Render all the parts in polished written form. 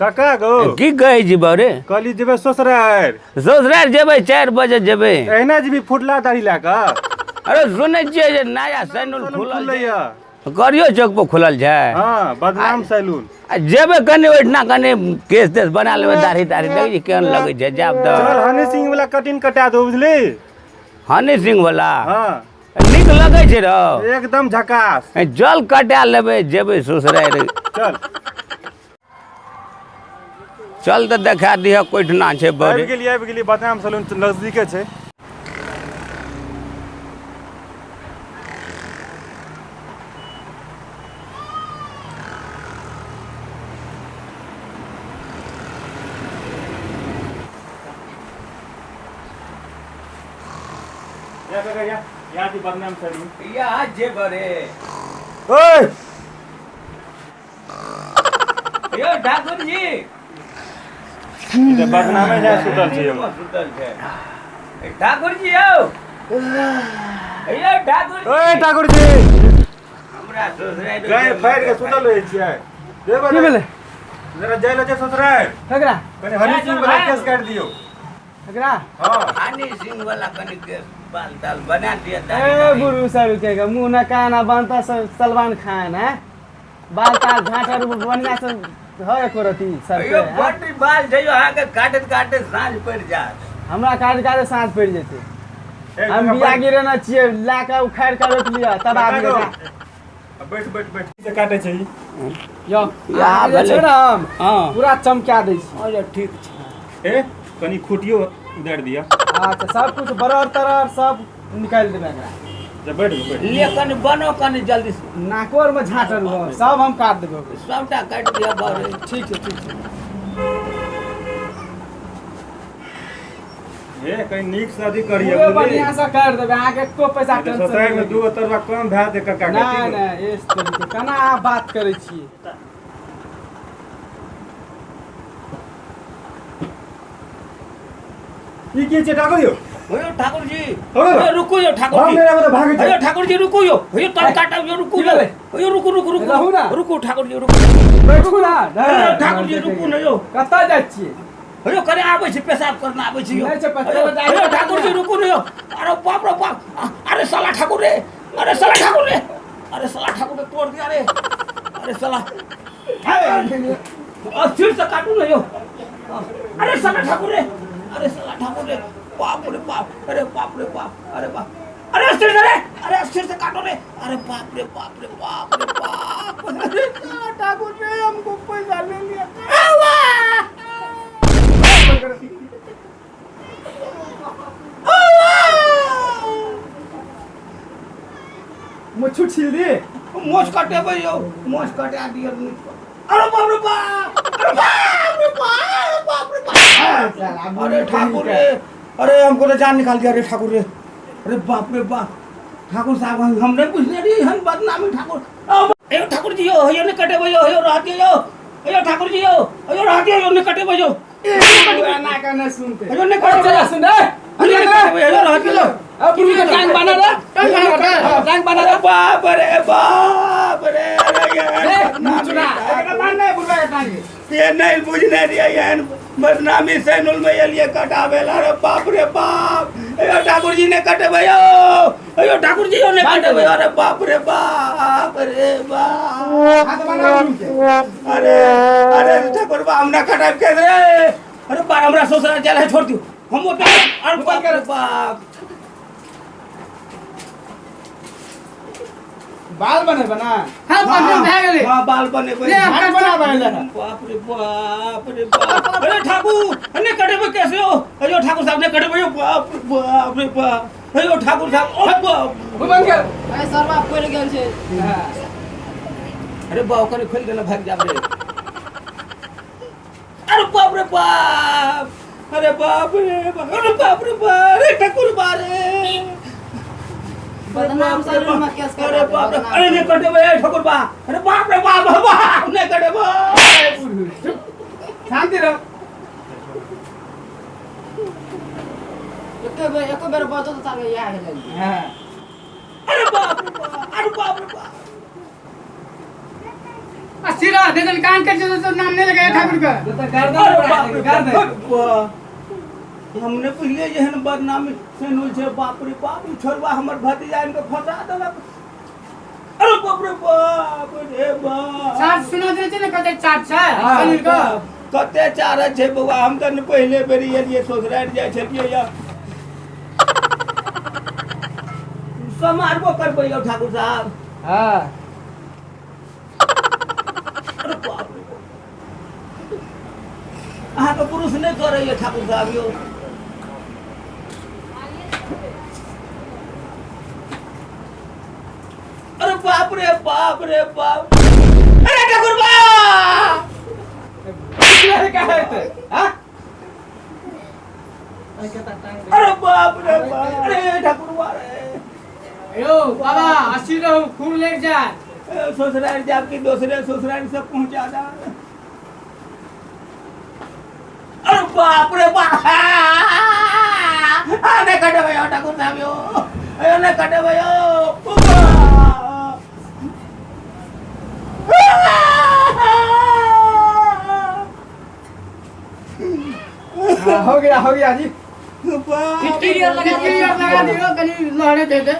काका गो की कहै छी बाबरे कहली जेबै ससुरारि। ससुरारि जेबै 4 बजे जेबै। एहिना जेबी फुटला दाढ़ी लए कऽ? अरे सुनै छियै जे नया सैलून खुलल खुलैया। करियो चौक पर खुलल छै। हँ, बदनाम सैलून। आ जेबै कनि ओहिठिना कनि केश तेश बना लेबै, दाढ़ी ताढ़ी देखै छी केहन लगै छै, जायब तऽ। चल हनी सिंह वाला कटिंग कटा दो, बुझली? हनी सिंह वाला? हँ। नीक लगै छै रौ? एकदम झकास। जल कटा लेबै, जेबै ससुरारि। चल चल तऽ देखा दिहऽ कोइठना छै। बड़े आबि गेली, आबि गेली। बदनाम सैलून नजदीके छै। या काका, या या दी बदनाम सैलून। या जे बड़े। ओए यो ठाकुर जी, ई तऽ बदनामे जाय सुतल छै यौ। सुतल छै ठाकुर जी। यौ यो ठाकुर जी। ओए ठाकुर जी, हमरा ससुरारि गाय फाड़ि के सुतल रहै छियै। देखो की भेलै? जरा जाय लए छै ससुरारि। ककरा? कनि हनी सिंह वाला केस काटि दियौ। ककरा? हँ, हनी सिंह वाला कनि केस बाल ताल बना दिअ। ए बुढ़ू सर के मुँह न कान बनता सलमान खान है, बाल ताल झाँटा बढ़िया से है एको रती सर यो के, हैं? बड्ड बाल छै यो, अहाँके काटैत काटैत साँझ पड़ि जायत। हमरा काट काटे साँझ पड़ि जेतै। ए, हम काका, बिया गिरेने छियै, लए कऽ उखाड़ि कऽ रोपि लिअ तब आबि काका जा। गो, बैठ बैठ बैठ से काटे छै ई। यौ इएह अहाँ जे भेलै। छै ने हम हँ पूरा चमका दै छी। अच्छा ठीक छै। ए कनि खूटियो उदारि दिअ। अच्छा, सब कुछ बरर तरर सब निकालि देबै एकरा। जा बैठ गो, बैठ ले कनि बनो कनि जल्दी से। नाको आरमे झाँटल रहब सब हम काटि देबै ओकरा। सबटा काटि दिअ बड़े। ठीक छै, ठीक छै। ए कनि नीक से अथी करियै, पूरे बुझली? बढ़िआँ से काटि देबै अहाँके, एको पैसा नहीं तऽ टेंशन ससुरारिमे नहि। दू गो तरुआ कम भए जेतै काका के। नहि ठीक? नहि, एस तरीके केना अहाँ बात करै छियै? ई की छै ठाकुर यौ? हो ठाकुर जी। हो। हो, रुकू यौ ठाकुर हम जी। नहि रहबै तऽ भागै हो छै। ठाकुर जी, रुकू यौ। हो तब काटब यौ, रुकू की यौ। भेलै? हो रुकू रुकू रुकू। रहू ना। रुकू ठाकुर जी, रुकू। बैठू ना। अरे ठाकुर जी, रुकू ने यौ। कतऽ जाइ छियै? हो यौ, कने आबै छी, पेशाब करना आबै छी यौ। नहि छै, हो यौ, पेशाब हो यौ, ठाकुर जी रुकू ने यौ। अरे बाप रे बाप, अरे साला ठाकुर रे, अरे साला ठाकुर रे, अरे साला ठाकुर ने तोड़ दिया रे। अरे साला, अस्थिर से काटू ने यौ। अरे साला ठाकुर रे, अरे साला ठाकुर रे, बाप रे बाप, अरे बाप रे बाप, अरे बाप, अरे अस्थिर से रे, अरे अस्थिर से काटो रे, अरे बाप रे बाप रे बाप रे बाप, अरे साला ठाकुर रे, हमको पैसा ले लिया। आवा! आवा! मुच्छू छील दी। मोछ कटेबै यौ, मोछ कटा दिअ। अरे बाप रे बाप, अरे बाप रे बाप, बाप रे बाप, अरे ठाकुर रे, अरे हमको तो जान निकाल दिया रे ठाकुर रे। अरे बाप रे बाप, ठाकुर साहब हम नहीं पूछने रही, हम बदनामी ठाकुर। यो ठाकुर जी यो, यो नहीं कटेबै यो, यो रह दियो यो, यो ठाकुर जी यो, यो रह दियो यो, नहीं कटेबै यो, ना का नहीं सुनते। यो नहीं कटेबै। चला सुन रे। अरे नहीं कटेबै यो, रह दियो। अब बुढ़ू के टांग बना रे, टांग बना रे, टांग बना रे। अरे बाप रे बाप रे, अरे ए यार मुचुना एकरा मान नहीं बुढ़वा के टांग। ये नहीं बुझने दिया, ये बदनामी सैनुल में ये लिए कटावे ला। अरे बाप रे बाप, अयो ठाकुर जी ने कटे भयो, अयो ठाकुर जी ने कटे भयो। अरे बाप रे बाप रे बाप, हाथ बना बुढ़ू के। अरे अरे ठाकुर बा, हमरा कटाब के रे। अरे बा, हमरा ससुराल चल है, छोड़ दियो हम वो। अरे बाप रे बाप, बाल बने बना। हाँ, बदनाम भए गेलै। हाँ, बाल बने ले, हाथ बना बने। बाप रे बाप रे बाप, अरे ठाकुर अने कटेबे कैसे हो? अरे ठाकुर साहब ने कटेबे, बाप रे बाप रे बाप, अरे ठाकुर साहब, ओ बाप। मुँह बंद कर। अरे सरवा पड़ि गेल छै। हाँ। अरे बाप, कने खोल देना, भाग जाब रे। अरे बाप रे बाप, अरे बाप रे बाप, अरे बाप रे बाप, अरे ठाकुर बारे बदनाम सैलून में केस अरे करा। बाप रे, अरे नहीं कटेबे ठाकुर बा, अरे बाप रे बाप, बाप नहीं कटेबे। बुढ़ू चुप, शांति रह। एको बेर, एको बेर बजो तऽ तार इएह भेलै। हाँ। अरे बाप रे बाप, अरे बाप रे बाप। अस्थिर रह, दे दन कान कर तो नाम नहीं लगाया ठाकुर का। तो गर्दन अरे उड़ा बाप दे, रे गर्दन। बाप। हमने पहिले जेहन बदनामी सुनल छै, बाप रे बाप, ई छोड़वा हमर भतीजा इनके फंसा देलक। अरे बाप रे बाप रे बाप। चार सुना दे छै ने, कते चार छै हाँ। सुनील का। कते चार छै बौआ, हम तऽ ने पहिले बेरी एलियै, ससुरारि जाइ छलियै या समारबो करबै यौ ठाकुर साहब। हाँ। अरे बाप रे बाप। अहाँके पुरुष नहि करैए ठाकुर साहब यौ। अरे बाप रे बाप रे बाप, अरे ठाकुर बाप। का हेतै? हाँ? अरे बाप रे बाप, अरे ठाकुर बा रे। यो बाबा अस्थिर रहू, खून लेग जाए। ए, ससुराल जाब कि दोसरे ससुराल से पहुंचा दा। अरे बाप रे बाप, आ नहीं कटे भैया ठाकुर साहब यो, अयो नहीं कटे भैया। हाँ, हो गया, हो गया जी। फिटकिरी और लगा, फिटकिरी और लगा दियो, कनी लहरे दे दे।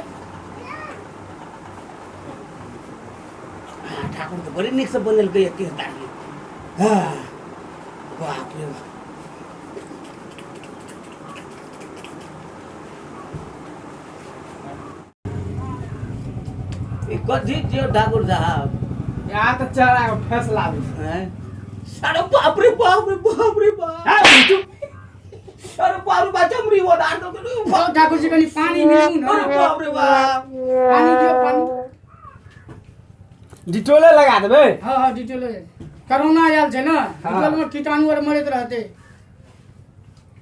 ठाकुर तो बड़ी निक से बनेलकै केस दाढ़ी। हाँ, बाप रे बाप। ई कथी छियौ ठाकुर साहब? यहाँ तो चढ़ा के फैसला भी। हैं? अरे बाप रे बाप रे बाप रे बाप। हाँ, चुप। अरे बाप रे बाप, चमड़ी वो डाल दो। ओ ठाकुर जी कनी पानी मिलू ना। अरे बाप रे बाप। पानी दियो, पानी। डिटोले लगा देबै। हाँ हाँ डिटोल। कोरोना आयल छै ना, हाँ। डिटोल में कीटाणु आर मरैत रहते।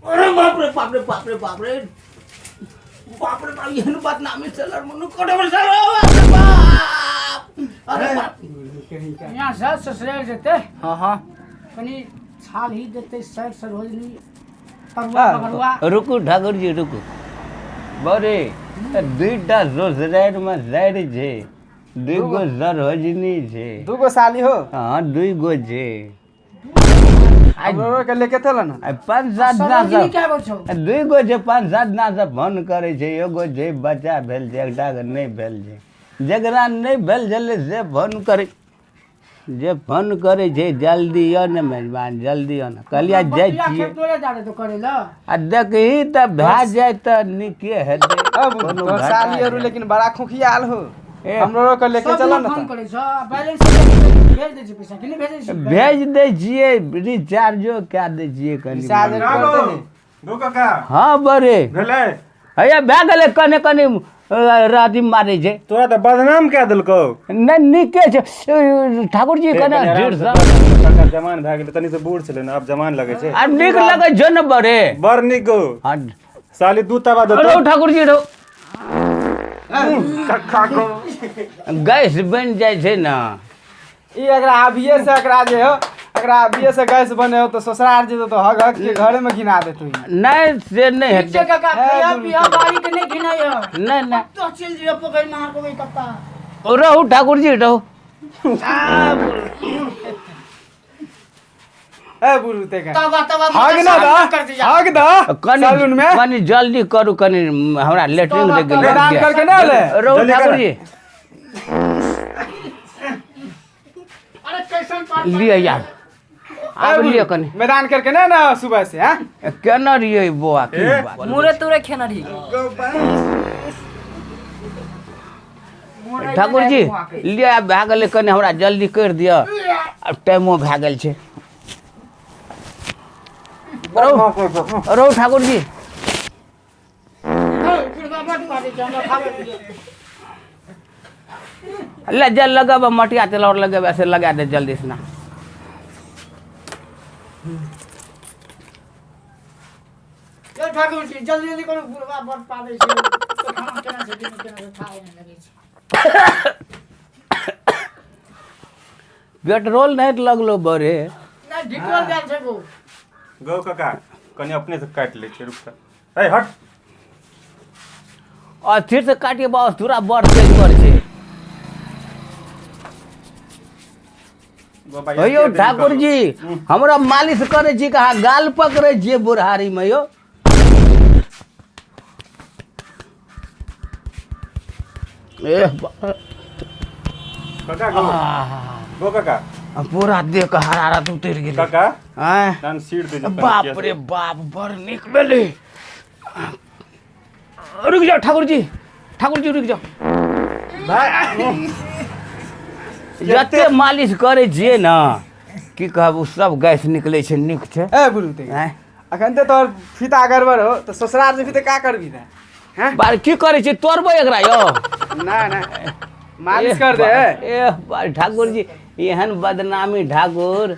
अरे बाप रे बाप रे बाप रे बाप रे बाप रे बाप, एहन बदनामी सेलर मनु कोटे पर सर। बाप रे बाप, अरे बाप। यहाँ से ससुराल जेतै। हाँ हाँ। कनी छाल ही देतै, सर सरोजनी तरुआ पकड़ुआ। रुकू ठाकुर जी रुकू, बड़े दुईटा ससुरारिमे सारि छै, दुगो सरोजनी छै। दूगो साली हो। हाँ, दुगो छै। हमरो के लेके चल ना। आ पाँच सात ना सरोजनी क्या बोल छौ? दुगो छै, पाँच सात ना से फोन करै छै। एगो छै बच्चा भेल छै, एकटा के नहि भेल छै। जकरा नहि भेल छलै से फोन करै, जे फोन करै छै जल्दी यऽ ने मेजबान, जल्दी यऽ ने। कहलियै जाइ बकरिया छियै खेत तोरे जा रहे तो करे ला। आ देखही तऽ भए जाय तऽ नीके हेतै। अब कोनो तोर घाटा साली अरु नहि। लेकिन बड़ा खुखियाल हो। ए। हमरो के लेके सब चल दिन ना। फोन त करै छ, बैलेंस भेज दै छै पैसा कि नहि भेजै छै? भेज दै छियै, रिचार्जो कए दै छियै कनि। रिचार्ज मनि। करते हैं। गो काका। हँ बड़े भेलै। हैया भए गेलै, कने कनि राति मारै छै। तोरा तऽ बदनाम कए देलकौ। नहि नीके छै ठाकुर जी, कने कनि ढेर सँ काका जवान भए गेलै, तनी से बूढ़ छलै ने, आब जवान लगै छै। आब नीक लगै छै ने बड़े। बड़ नीक गो। हँ। साली दू तवा देतौ। रौ ठाकुर जी रौ, कक्का गो। गैस बनि जाइ छै ने। ई एकरा अभिये से एकरा जे हो, एकरा अभिये से गैस बने हो तो ससुराल जेतो तो हग हग के घरे में घिना देतो ई। नहि से नहि ठीक छै हेतै। काका, ए, खैया दुनू पिया बाड़ी के नहि घिनाइ हो। नहि नहि। तो चलि जइयो पोखरि में कोई कत्ता। रहू ठाकुर जी रहू। ए बुढ़ू ते का तवा तवा हग ना दा, कर दिया। हग दा कनि सैलून में। कनि जल्दी करू, कनि हमरा लेटरिन तोबा, के तोबा। मैदान करके ना ले। रहू जल्दी ठाकुर कर। जी। अरे कैसन पार लिअ यार, आब लिअ कनि। मैदान करके ना ना सुबह से। हां केना रहियै बौआ, की ए। बात? मुरे तुरे खेना रही। ठाकुर जी लिअ, आब भए गेलै, कनि हमरा जल्दी करि दिअ, आब टाइमो भए गेल छै। रहू रहू ठाकुर जी। बुढ़बा बड मारै छै हमरा खाबै दियौ। ले जल लगाब, मटिया तेल और लगेबै से लगा दे जल्दी से ना। यौ ठाकुर जी जल्दी जल्दी करू, बुढ़बा बड पाबै छै। तो खाना केना छै, दिन केना छै, खाए नहि लगै छै। पेट्रोल नहि लगलो बड़े। नहि ढिकल जाय छै गो। गो काका कनि अपने से काटि लै छियै, रुक तऽ। ए हट। अस्थिर से काटिए बाबा, थोड़ा बड़ तेज कर छै। गो यौ ठाकुर जी, हमरा मालिश करै छी कि अहाँ गाल पकड़ै छियै बुढ़ारीमे यौ? एह काका गो, गो काका। पूरा देह के हरारत उतरि गेलै। काका। आँय? तहन सीट दे। बाप रे बाप, बड़ नीक भेलै। रुकि जाओ ठाकुर जी, ठाकुर जी रुकि जाओ। जते मालिश करै छियै ने, की कहब, ओ सब गैस निकलै छै, नीक छै। ए बुढ़ू ते। आँय? अखन तऽ तोहर फीता गड़बड़ हो तऽ ससुराल जेबही तऽ का करबी ने? हैं? बार की करै छियै? तोड़बै एकरा यौ? ना ना, मालिश कर दे। ए बार ठाकुर जी, एहन बदनामी ठाकुर,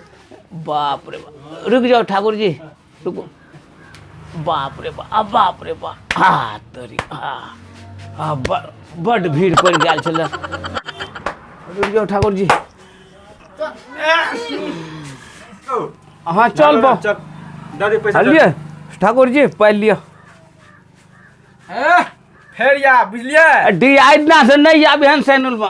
बाप रे बाप। रुकि जाओ ठाकुर जी, रुको। बाप रे बाप, बाप रे बाप, आ तोरी आ आ बड्ड भीड़ पड़ि गेल छलै। रुकि जाओ ठाकुर जी। अहाँ चल बा। चल दादी, पैसा लिअ ठाकुर जी, पाइ लिअ। फेर या, बुझलियै? डी आइना से नहीं आबी हन सैनुल में।